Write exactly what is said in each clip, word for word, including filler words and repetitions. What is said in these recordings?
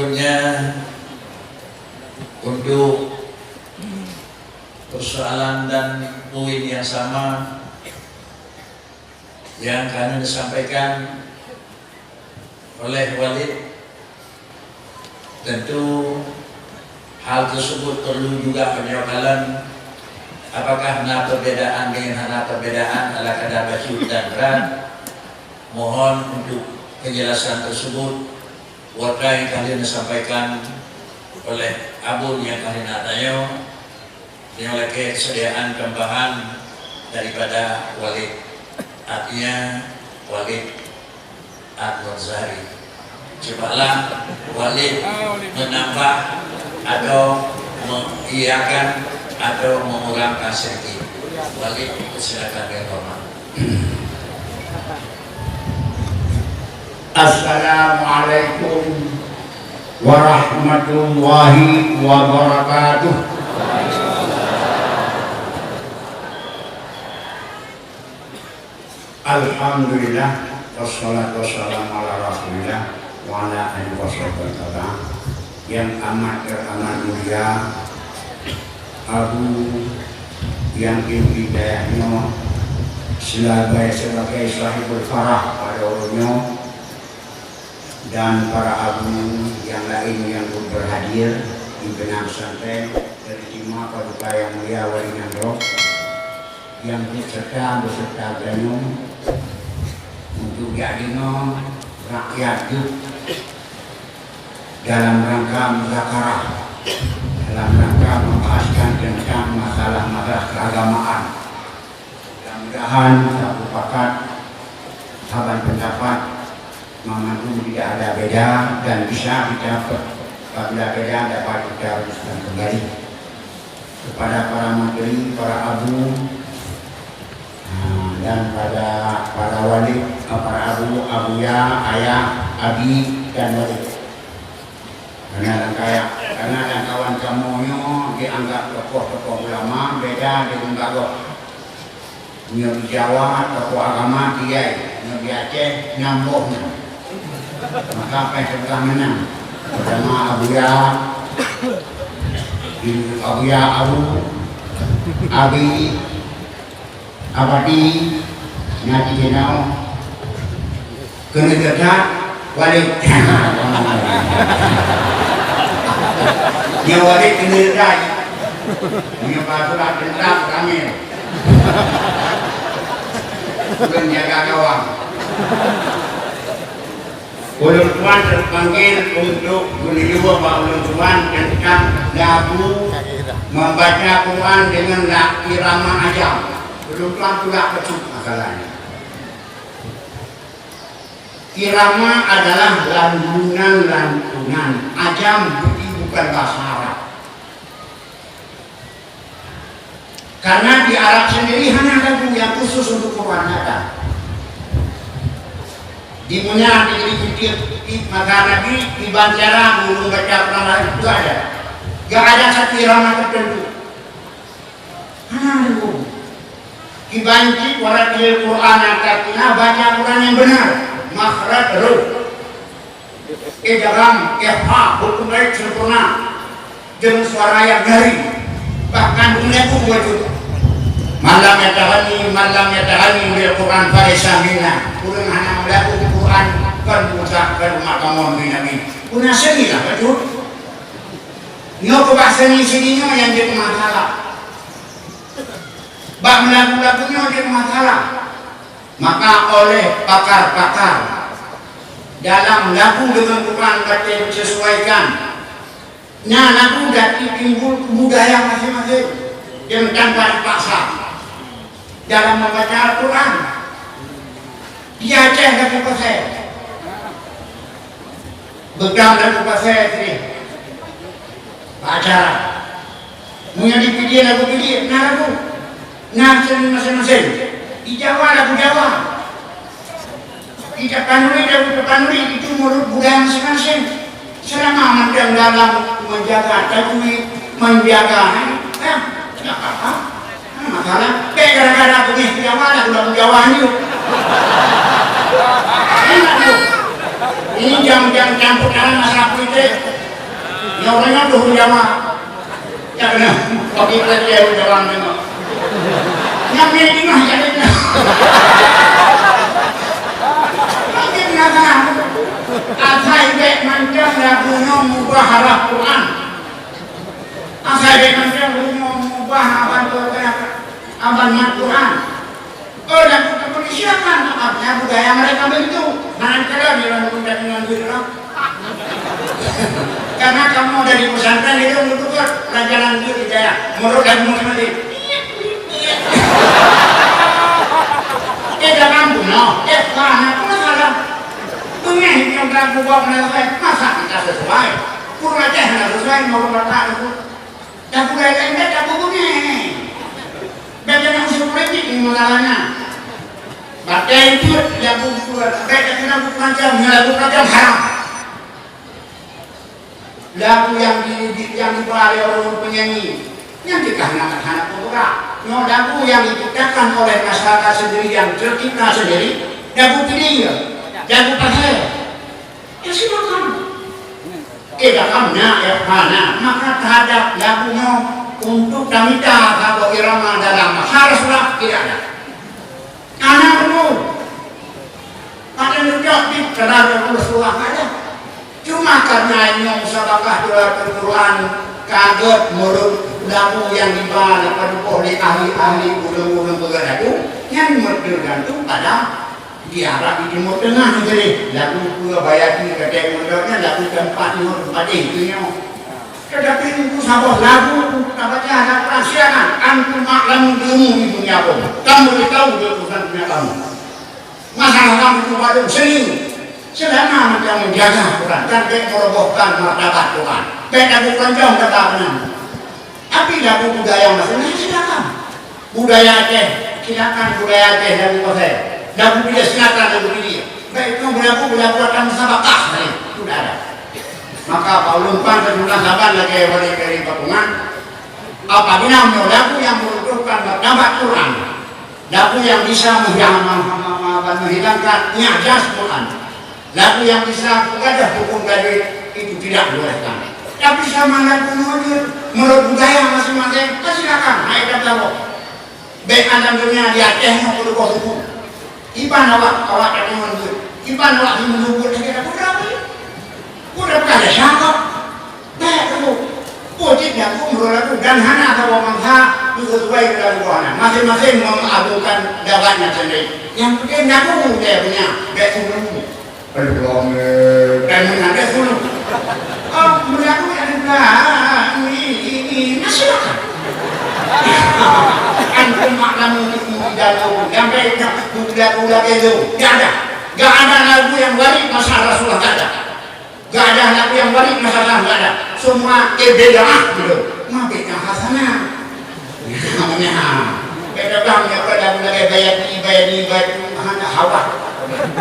Selanjutnya, untuk persoalan dan poin yang sama yang akan disampaikan oleh Walid, tentu hal tersebut perlu juga penyokalan, apakah na perbedaan dengan hana perbedaan ala kada bacut dan brat. Mohon untuk penjelasan tersebut, watée ka lheueh neusampaikan oleh Abon nyang ka lheueh na tanyoe, nyoe lakée keusediaan tambahan daripada Walid, artinya Walid Ahmad Zahri. Cobalah Walid menambah atau mengiyakan atau mengurangkan sedikit. Walid, silakan, dengan hormat. Assalamualaikum warahmatullahi wabarakatuh. Alhamdulillah, wassalatu wassalamu ala Rasulillah wa ala alihi wasahbihi wa sallam. Yang amat teramat mulia, Abu nyang inti dayah nyoe sebagai, sebagai sahibul farah pada uroe nyoe, dan para abu nyang laén nyang ikot berhadir di peunan pesantren, teurimong paduka nyang mulia Wali Nanggroe nyang ikot serta beserta geutanyoe untuk jak deungoe rakyat jeuet dalam rangka muzakarah, dalam rangka membahaskan tentang masalah-masalah keagamaan. Mudah-mudahan tamupakat saban pendapat, mandum tidak ada beda dan bisa kita pe-, apabila beda dapat kita rumuskan kembali. Kepada para menteri, para abu, ha, dan pada para wali, para abu, abuya, ayah, abi, dan wali. Karena lam kaya-, karena lam kawan kamoe nyoe dianggap tokoh-tokoh ulama, beda deungon bagoe. Nyoe di Jawa, tokoh agama tiga, nyoe di Aceh, nam boh nyoe. Maka paih teuka meunan. Pertama Abuya, Abuya Abu, Abi, Abadi, Nabi Jenau, keuneuk teuka Walid. Nyoe Walid keuneuk teuka. Nyoe pasukan tentang kami. Ulôn jaga gawang. Ulôn tuan terpanggil untuk menyuruh bak ulôn tuan tentang lagu membaca Quran dengan la-, irama ajam. Ulôn tuan tulak bacut masalah nyoe. Irama adalah lantunan-lantunan ajam, jadi bukan bahasa Arab. Karena di Arab sendiri hana lagu yang khusus untuk Quran, ada. Di Mina, di, di, di, di masa Nabi, di Banjaran, guru baca Quran lain juga ada. Gak ada satu irama tertentu. Hana lagu. Kiban cit warattilil Qur'ana tartila, baca Quran yang benar, makhraj huruf. Idgham, ikhfa, hukum baik sempurna. Dengan suara yang nyaring. Bahkan meulagu bacut. Man lam yataghanni, man lam yataghanni bil Qur'an falaysa minna. Ureueng hana meulagu Quran, kon bangsa, kon umat kamoe Nabi. Guna seni lah bacut. Nyoe keubah seni-seni nyoe nyang jeuet masalah. Bak meulagu-lagu nyoe jeuet masalah. Maka oleh pakar-pakar, dalam lagu dengan Quran baca disesuaikan. Nah, lagu dan timbul budaya masing-masing yang tanpa dipaksa dalam membaca Al-Quran. Di Aceh lagu pasai. Beudang lagu pasai sini. Bak acara. Meunyoe di Pidie lagu Pidie, na lagu. Na seni masing-masing. Di Jawa lagu Jawa. Di Tapanuli lagu Tapanuli, itu menurut budaya masing-masing. Selama mantong dalam menjaga tajwid, menjaga, eh, eh, tidak apa-apa. Masalah, bèk gara-gara tuléh Jawa dah ulang Jawa ni. Enak tu. Ini jam-jam campur tangan masalah politik. Nyoe ureueng nyoe tuh ulama. Ya keunoe, bagi kreten ulama nyoe. Nyang nyoe teungoh jadi nyoe. Mungkin nggak tahu. Asai bèk mantong lagu nyoe mubah arah Quran. Asai bèk mantong lagu nyoe mubah aban tu aban mat Quran. Oh, dan kepolisian kan, maaf, ya, budaya mereka begitu. Nah, kalau di dalam budaya dengan duit orang. Karena kamu dari pesantren itu untuk pelajaran duit hidayah. Menurut kamu nanti. Eh, jangan bunuh. Eh, mana pun salah. Punya yang berlaku buat mana, masa kita sesuai? Kurang ajar, nggak sesuai, mau berkata itu. Dah bukan lain dah, dah bukan ni. Bèk na usul politik ni masalahnya. Batèe itu lagu, bèk na lagu peuranjang, na lagu peuranjang haram. Lagu yang di, di, yang dibawa oleh orang penyanyi, yang kita hana, hana pun berat. Nyoe lagu yang diciptakan oleh masyarakat sendiri, yang tercipta sendiri, lagu kiri, lagu pasal. Ya, silakan. Eh, dah kamu nak, ya, mana? Maka terhadap lagu nyoe untuk tamita saboh irama dalam haruslah tidak ada. Anak dulu. Pada nunjuk di kerana Rasulullah ada. Cuma karena nyoe musabakah Qiraatul Quran kaget menurut lagu yang dibawa oleh ahli-ahli ulama-ulama begadang, yang tergantung pada di Arab, di Timur Tengah ni jadi lagu pue bayati kata mudahnya lagu tempat timur tempat eh itu nyo. Tetapi untuk saboh lagu untuk tabaca dan persiapan antum maklum dulu di dunia pun. Kamu boleh tahu dia urusan dunia kamu. Masalah kamu itu baru seni. Selama macam menjaga Quran dan baik merobohkan martabat Quran. Baik lagu keroncong kata benar. Tapi lagu budaya masing-masing silakan. Budaya Aceh, silakan budaya Aceh lagu pasai. Lagu Pidie silakan lagu Pidie. Baik itu belagu belagu akan musabakah tadi. Sudah ada. Maka Pak Ulun Pan dan Ulun Saban lagi balik dari Patungan. Apabila mau lagu yang meruntuhkan martabat Quran, lagu yang bisa menghilangkan, menghilangkan niat jas Quran, lagu yang bisa menggadah hukum tajwid itu tidak dibolehkan. Tapi sama lagu nujur menurut budaya masing-masing, kan silakan naik dan taruh. Baik alam dunia di Aceh yang berubah hukum. Iban awak, awak tak nujur. Iban awak yang menujur lagi tak berapa. Udah bukan ada siapa. Baik tu. Pojit dan umroh lagu dan hana tahu mangsa itu sesuai dengan buahnya. Masing-masing mengagungkan dawatnya sendiri. Yang penting lagu dia punya. Baik tu. Aduh, eh, dan menangis dulu. Oh, mula tu ada pula. Ini, ini, ini, masyarakat. Antum maklum untuk murid dan guru. Sampai dah gula-gula itu. Gak ada. Gak ada lagu yang warid masa Rasulullah, gak ada. Gak ada lagu yang warid masa Rasulullah, gak ada. Semua eh, beda ah, gitu. Mabit yang hasanah. Namanya, ha. Beda bang, ya, pada mulai bayar ni, bayar ni, bayar tu, hana hawa.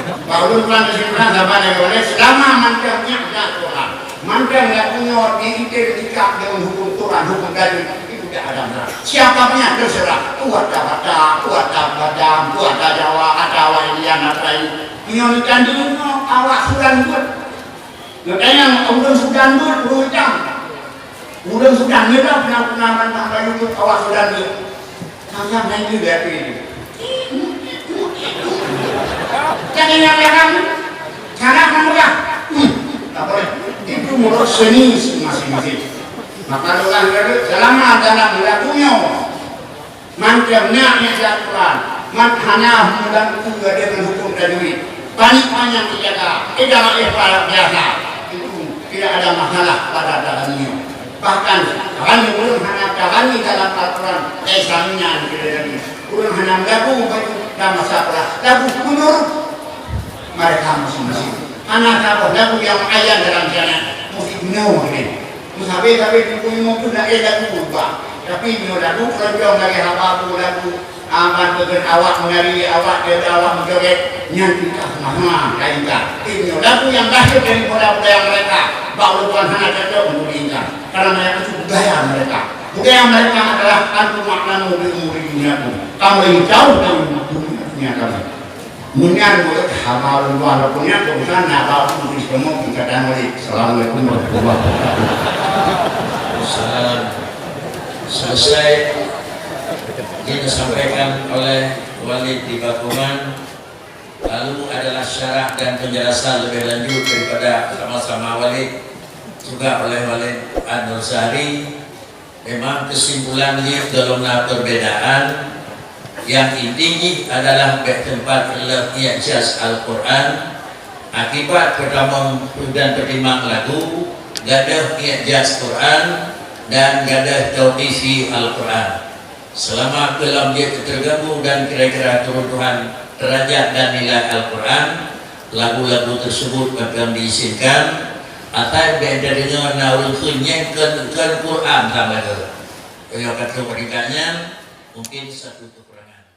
Pak Ulun pulang ke sini, pulang sama dengan orang. Selama mantap nyak dah Tuhan. Mantap nggak punya diitil nikah dengan hukum Tuhan, hukum dari itu tidak ada masalah. Siapa punya terserah. Kuat dah Batak, kuat dah Padang, kuat dah Jawa, atau Indian, atau lain. Punya ikan dulu, awak sudah buat. Makanya orang Sudan tu, orang hitam. Ureueng Sudan, nyoe dah pernah, pernah mantong bak YouTube awak Sudan nyoe. Mantong main juga tu ini. Jadi yang dalam, cara memerah. Hmm, tak boleh. Itu menurut seni masing-masing. Maka orang selama dalam lagunya, mantong na nyang aturan, mat hana meulantu deungon huköm tajwid. Panik panyang dijaga, tidak ada biasa. Itu tidak ada masalah pada dalam nyoe. Bahkan, kami ureueng hana tabani dalam aturan, eh, samian kita jadi. Ureueng hana lagu baju dan masalah lagu menurut mereka masing-masing. Hana saboh lagu nyang muayyan dalam syariat, musti bunoe lagèe nyan. Meusabe-sabe tuku nyoe pun lagèe lagu ubah. Tapi nyoe lagu keroncong lagèe haba bu lagu, ah, bantuan awak menari, awak dada, awak menjoget, nyan tingkah mahal kain ka. Tapi nyoe lagu nyang lahé daripada budaya mereka, bak ulôn hana cocok untuk diingat. Karena mereka itu budaya mereka. Budaya mereka adalah antum ma'lamu bi umuri dunyakum. Kamu ingin tahu tentang dunia kamu. Meunyan mulut haba luar pun nyan, bukan haba pun di semua tingkatan murid. Assalamualaikum warahmatullahi wabarakatuh. Salam. Selesai yang disampaikan oleh Walid di Bakungan, lalu adalah syarah dan penjelasan lebih lanjut daripada sama-sama Walid, juga oleh Walid An-Nur Sahri. Memang kesimpulan jih golom na perbedaan. Yang inti jih adalah bèk teumpat lheueh i'jaz Al-Quran. Akibat peutamong dan peutimang lagu, gadôh i'jaz Quran dan gadôh tauqifi Al-Quran. Selama golom jeuet teuteuganggu dan kira-kira keuruntuhan deurajat dan nilai Al-Quran, lagu-lagu tersebut akan diizinkan, asai bèk tadeungoe na ureueng kheun nyang kon, kon Quran tam lagu. Nyoe ka troh peringkat nyan, mungkin satu kekurangan.